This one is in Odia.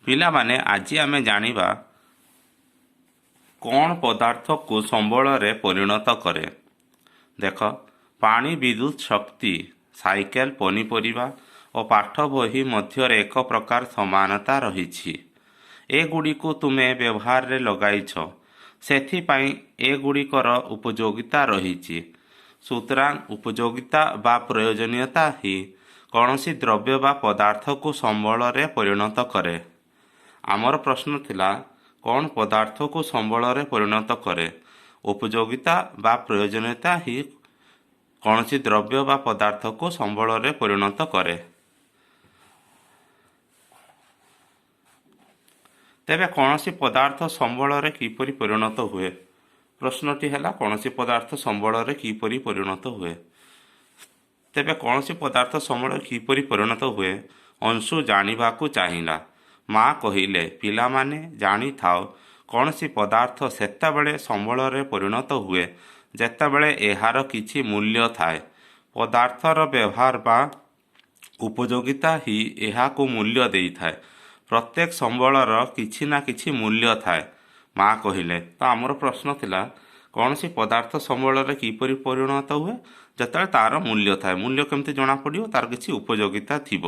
ପିଲାମାନେ, ଆଜି ଆମେ ଜାଣିବା କ'ଣ ପଦାର୍ଥକୁ ସମ୍ବଳରେ ପରିଣତ କରେ। ଦେଖ, ପାଣି, ବିଦ୍ୟୁତ ଶକ୍ତି, ସାଇକେଲ, ପନିପରିବା ଓ ପାଠ ବହି ମଧ୍ୟରେ ଏକ ପ୍ରକାର ସମାନତା ରହିଛି। ଏଗୁଡ଼ିକୁ ତୁମେ ବ୍ୟବହାରରେ ଲଗାଇଛ, ସେଥିପାଇଁ ଏଗୁଡ଼ିକର ଉପଯୋଗିତା ରହିଛି। ସୁତରାଂ ଉପଯୋଗିତା ବା ପ୍ରୟୋଜନୀୟତା ହିଁ କୌଣସି ଦ୍ରବ୍ୟ ବା ପଦାର୍ଥକୁ ସମ୍ବଳରେ ପରିଣତ କରେ। ଆମର ପ୍ରଶ୍ନ ଥିଲା, କ'ଣ ପଦାର୍ଥକୁ ସମ୍ବଳରେ ପରିଣତ କରେ? ଉପଯୋଗିତା ବା ପ୍ରୟୋଜନୀୟତା ହିଁ କୌଣସି ଦ୍ରବ୍ୟ ବା ପଦାର୍ଥକୁ ସମ୍ବଳରେ ପରିଣତ କରେ। ତେବେ କୌଣସି ପଦାର୍ଥ ସମ୍ବଳରେ କିପରି ପରିଣତ ହୁଏ? ପ୍ରଶ୍ନଟି ହେଲା, କୌଣସି ପଦାର୍ଥ ସମ୍ବଳରେ କିପରି ପରିଣତ ହୁଏ? ତେବେ କୌଣସି ପଦାର୍ଥ ସମ୍ବଳରେ କିପରି ପରିଣତ ହୁଏ, ଅଂଶୁ ଜାଣିବାକୁ ଚାହିଁଲା। ମା କହିଲେ, ପିଲାମାନେ ଜାଣିଥାଅ, କୌଣସି ପଦାର୍ଥ ସେତେବେଳେ ସମ୍ବଳରେ ପରିଣତ ହୁଏ ଯେତେବେଳେ ଏହାର କିଛି ମୂଲ୍ୟ ଥାଏ। ପଦାର୍ଥର ବ୍ୟବହାର ବା ଉପଯୋଗିତା ହିଁ ଏହାକୁ ମୂଲ୍ୟ ଦେଇଥାଏ। ପ୍ରତ୍ୟେକ ସମ୍ବଳର କିଛି ନା କିଛି ମୂଲ୍ୟ ଥାଏ, ମା କହିଲେ। ତ ଆମର ପ୍ରଶ୍ନ ଥିଲା, କୌଣସି ପଦାର୍ଥ ସମ୍ବଳରେ କିପରି ପରିଣତ ହୁଏ? ଯେତେବେଳେ ତା'ର ମୂଲ୍ୟ ଥାଏ। ମୂଲ୍ୟ କେମିତି ଜଣାପଡ଼ିବ? ତା'ର କିଛି ଉପଯୋଗିତା ଥିବ।